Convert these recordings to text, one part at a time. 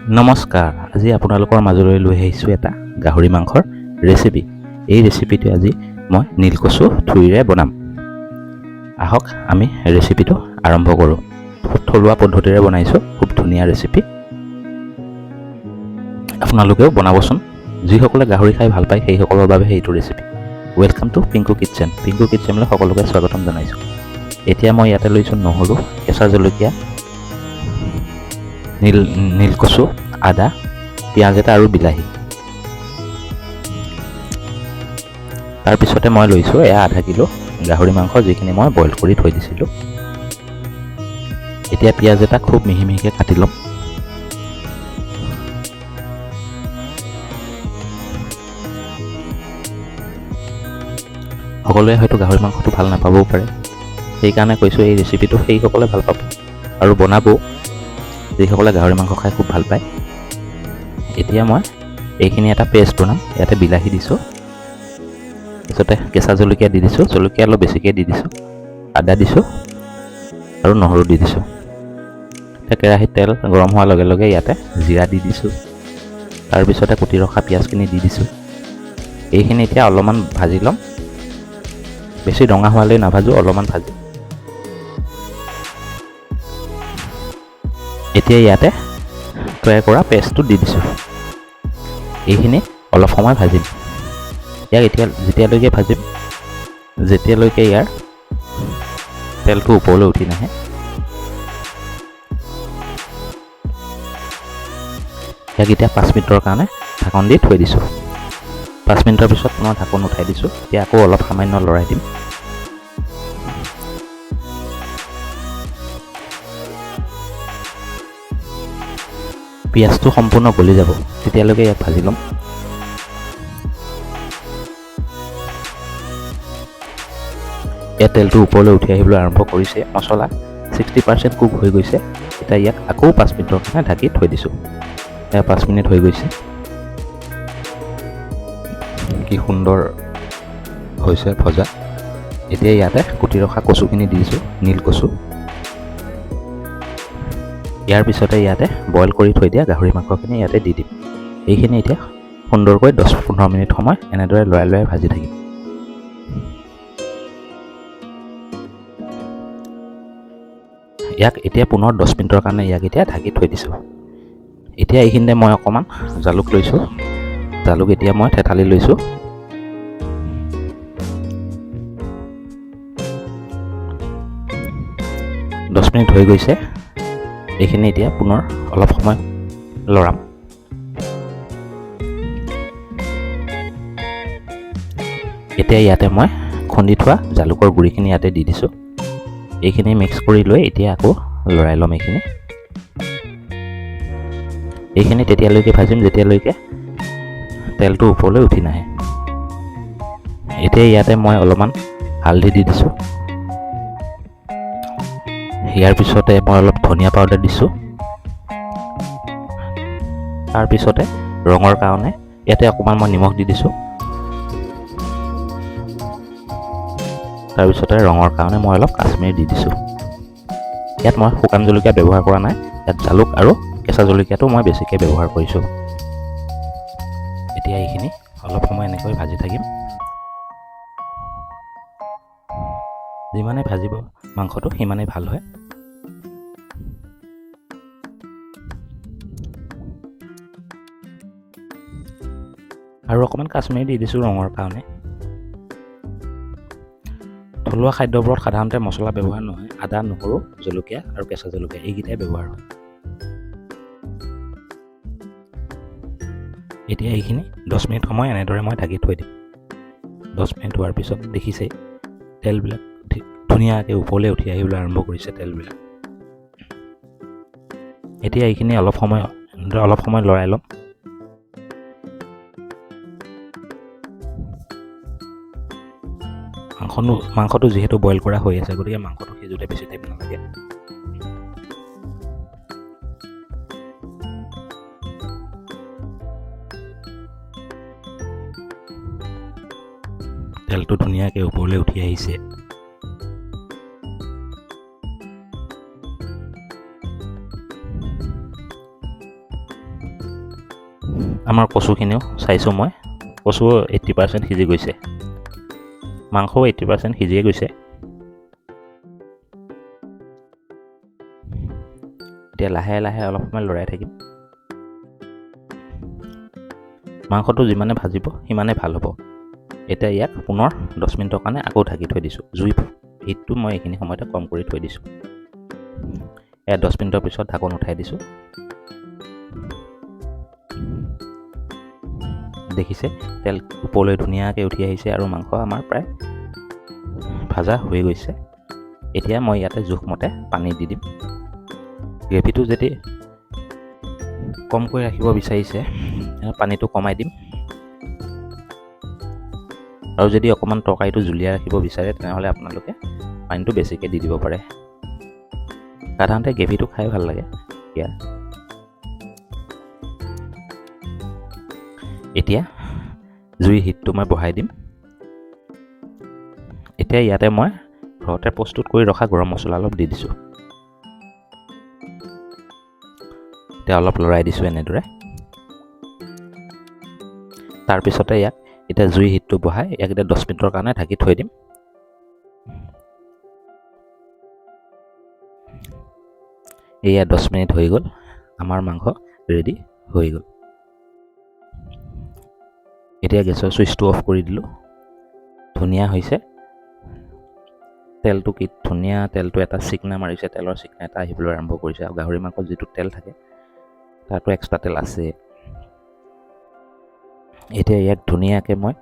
নমস্কাৰ, আজি আপোনালোকৰ মাজলৈ লৈ আহিছোঁ এটা গাহৰি মাংসৰ ৰেচিপি। এই ৰেচিপিটো আজি মই নীলকচু থুৰিৰে বনাম। আহক, আমি ৰেচিপিটো আৰম্ভ কৰোঁ। খুব থলুৱা পদ্ধতিৰে বনাইছোঁ, খুব ধুনীয়া ৰেচিপি। আপোনালোকেও বনাবচোন। যিসকলে গাহৰি খাই ভাল পায়, সেইসকলৰ বাবে সেইটো recipe. Welcome to Pinku Kitchen. Pinku কিটচেনলৈ সকলোকে স্বাগতম জনাইছোঁ। এতিয়া মই ইয়াতে লৈছোঁ নহৰু, কেঁচা জলকীয়া, নীলকচু, আদা, পিঁয়াজ এটা আৰু বিলাহী। তাৰপিছতে মই লৈছোঁ এয়া আধা কিলো গাহৰি মাংস, যিখিনি মই বইল কৰি থৈ দিছিলোঁ। এতিয়া পিঁয়াজ এটা খুব মিহি মিহিকৈ কাটি ল'ম। সকলোৱে হয়তো গাহৰি মাংসটো ভাল নাপাবও পাৰে, সেইকাৰণে কৈছোঁ, এই ৰেচিপিটো সেইসকলে ভাল পাব আৰু বনাবও যিসকলে গাহৰি মাংস খাই খুব ভাল পায়। এতিয়া মই এইখিনি এটা পেষ্ট বনাম। ইয়াতে বিলাহী দিছোঁ, তাৰপিছতে কেঁচা জলকীয়া দি দিছোঁ, জলকীয়া অলপ বেছিকৈ দি দিছোঁ, আদা দিছোঁ আৰু নহৰু দি দিছোঁ। এতিয়া কেৰাহীত তেল গৰম হোৱাৰ লগে লগে ইয়াতে জিৰা দি দিছোঁ। তাৰপিছতে কুটি ৰখা পিঁয়াজখিনি দি দিছোঁ। এইখিনি এতিয়া অলপমান ভাজি ল'ম। বেছি ৰঙা হোৱালৈ নাভাজোঁ, অলপমান ভাজিম। এতিয়া ইয়াতে তৈয়াৰ কৰা পেষ্টটো দি দিছোঁ। এইখিনি অলপ সময় ভাজিম। ইয়াক এতিয়া যেতিয়ালৈকে ভাজিম, যেতিয়ালৈকে ইয়াৰ তেলটো ওপৰলৈ উঠি নাহে। ইয়াক এতিয়া 5 মিনিটৰ কাৰণে ঢাকন দি থৈ দিছোঁ। 5 মিনিটৰ পিছত পুনৰ ঢাকন উঠাই দিছোঁ। এতিয়া আকৌ অলপ সামান্য লৰাই দিম। পিঁয়াজটো সম্পূৰ্ণ গলি যাব, তেতিয়ালৈকে ইয়াক ভাজি ল'ম। ইয়াত তেলটো ওপৰলৈ উঠি আহিবলৈ আৰম্ভ কৰিছে। মছলা 60% কুক হৈ গৈছে। এতিয়া ইয়াক আকৌ 5 মিনিটৰ কাৰণে ঢাকি থৈ দিছোঁ। এয়া 5 মিনিট হৈ গৈছে। কি সুন্দৰ হৈছে ভজা। এতিয়া ইয়াতে কুটি ৰখা কচুখিনি দি দিছোঁ, নীল কচু। ইয়াৰ পিছতে ইয়াতে বইল কৰি থৈ দিয়া গাহৰি মাংসখিনি ইয়াতে দি দিম। এইখিনি এতিয়া সুন্দৰকৈ 10-15 মিনিট সময় এনেদৰে লৰাই লৰাই ভাজি থাকিম। ইয়াক এতিয়া পুনৰ 10 মিনিটৰ কাৰণে ইয়াক এতিয়া ঢাকি থৈ দিছোঁ। এতিয়া এইখিনিতে মই অকণমান জালুক লৈছোঁ। জালুক এতিয়া মই থেতালি লৈছোঁ। 10 মিনিট হৈ গৈছে। এইখিনি এতিয়া পুনৰ অলপ সময় লৰাম। এতিয়া ইয়াতে মই খুন্দি থোৱা জালুকৰ গুড়িখিনি ইয়াতে দি দিছোঁ। এইখিনি মিক্স কৰি লৈ এতিয়া আকৌ লৰাই ল'ম এইখিনি। এইখিনি তেতিয়ালৈকে ভাজিম, যেতিয়ালৈকে তেলটো ওপৰলৈ উঠি নাহে। এতিয়া ইয়াতে মই অলপমান হালধি দি দিছোঁ। ইয়াৰ পিছতে মই অলপ ধনিয়া পাউডাৰ দিছোঁ। তাৰপিছতে ৰঙৰ কাৰণে ইয়াতে অকণমান মই নিমখ দি দিছোঁ। তাৰপিছতে ৰঙৰ কাৰণে মই অলপ কাশ্মীৰ দি দিছোঁ। ইয়াত মই শুকান জলকীয়া ব্যৱহাৰ কৰা নাই। ইয়াত জালুক আৰু কেঁচা জলকীয়াটো মই বেছিকৈ ব্যৱহাৰ কৰিছোঁ। এতিয়া এইখিনি অলপ সময় এনেকৈ ভাজি থাকিম। যিমানে ভাজিব মাংসটো, সিমানেই ভাল হয়। আৰু অকণমান কাশ্মীৰ দি দিছোঁ ৰঙৰ কাৰণে। থলুৱা খাদ্যবোৰত সাধাৰণতে মছলা ব্যৱহাৰ নহয়। আদা, নহৰু, জলকীয়া আৰু কেঁচা জলকীয়া, এইকেইটাই ব্যৱহাৰ হয়। এতিয়া এইখিনি 10 মিনিট সময় এনেদৰে মই ঢাকি থৈ দিম। 10 মিনিট হোৱাৰ পিছত দেখিছেই, তেলবিলাক ধুনীয়াকৈ ওপৰলৈ উঠি আহিবলৈ আৰম্ভ কৰিছে তেলবিলাক। এতিয়া এইখিনি অলপ সময় লৰাই ল'ম। মাংসটো যিহেতু বইল কৰা হৈ আছে, গতিকে মাংসটো সিজোতে বেছি টাইম নালাগে। তেলটো ধুনীয়াকৈ ওপৰলৈ উঠি আহিছে। আমাৰ কচুখিনিও চাইছোঁ মই, কচু 80% সিজি গৈছে, মাংসও 80% সিজিয়ে গৈছে। এতিয়া লাহে লাহে অলপ সময় লৰাই থাকিম। মাংসটো যিমানে ভাজিব সিমানে ভাল হ'ব। এতিয়া ইয়াক পুনৰ 10 মিনিটৰ কাৰণে আকৌ ঢাকি থৈ দিছোঁ। জুই হিটটো মই এইখিনি সময়তে কম কৰি থৈ দিছোঁ। এয়া 10 মিনিটৰ পিছত ঢাকন উঠাই দিছোঁ। দেখিছে তেল ওপৰলৈ ধুনীয়াকৈ উঠি আহিছে আৰু মাংস আমাৰ প্ৰায় ভাজা হৈ গৈছে। এতিয়া মই ইয়াতে জোখমতে পানী দি দিম। গ্ৰেভিটো যদি কমকৈ ৰাখিব বিচাৰিছে পানীটো কমাই দিম, আৰু যদি অকণমান তৰকাৰীটো জুলীয়া ৰাখিব বিচাৰে তেনেহ'লে আপোনালোকে পানীটো বেছিকৈ দি দিব পাৰে। সাধাৰণতে গ্ৰেভিটো খাই ভাল লাগে ইয়াৰ। এতিয়া জুইৰ হিটটো মই বঢ়াই দিম। এতিয়া ইয়াতে মই ঘৰতে প্ৰস্তুত কৰি ৰখা গৰম মছলা অলপ দি দিছোঁ। এতিয়া অলপ লৰাই দিছোঁ এনেদৰে। তাৰপিছতে ইয়াক এতিয়া জুই হিটটো বঢ়াই ইয়াক এতিয়া 10 মিনিটৰ কাৰণে ঢাকি থৈ দিম। এয়া 10 মিনিট হৈ গ'ল, আমাৰ মাংস ৰেডি হৈ গ'ল। এতিয়া গেছৰ চুইচটো অফ কৰি দিলোঁ। ধুনীয়া হৈছে তেলটো, কি ধুনীয়া তেলটো এটা চিকনা মাৰিছে, তেলৰ চিকনা এটা আহিবলৈ আৰম্ভ কৰিছে। আৰু গাহৰি মাংসত যিটো তেল থাকে তাতো এক্সট্ৰা তেল আছে। এতিয়া ইয়াক ধুনীয়াকৈ মই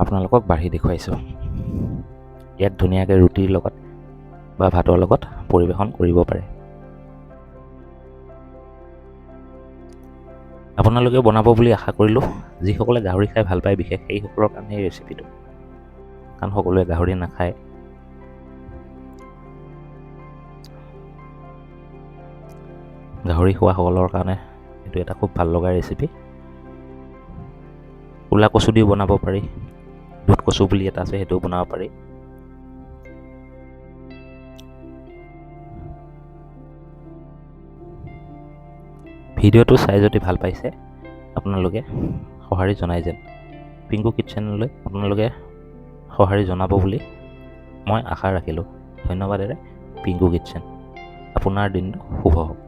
আপোনালোকক বাঢ়ি দেখুৱাইছোঁ। ইয়াক ধুনীয়াকৈ ৰুটিৰ লগত বা ভাতৰ লগত পৰিৱেশন কৰিব পাৰে। আপোনালোকেও বনাব বুলি আশা কৰিলোঁ। যিসকলে গাহৰি খাই ভাল পায় বিশেষ সেইসকলৰ কাৰণে এই ৰেচিপিটো, কাৰণ সকলোৱে গাহৰি নাখায়। গাহৰি খোৱাসকলৰ কাৰণে এইটো এটা খুব ভাল লগা ৰেচিপি। ক'লা কচু দিও বনাব পাৰি, দুধ কচু বুলি এটা আছে সেইটোও বনাব পাৰি। ভিডিঅ'টো চাই যদি ভাল পাইছে আপোনালোকে সঁহাৰি জনাই যেন। পিংকু কিটচেনলৈ আপোনালোকে সঁহাৰি জনাব বুলি মই আশা ৰাখিলোঁ। ধন্যবাদেৰে পিংকু কিটচেন। আপোনাৰ দিনটো শুভ হওক।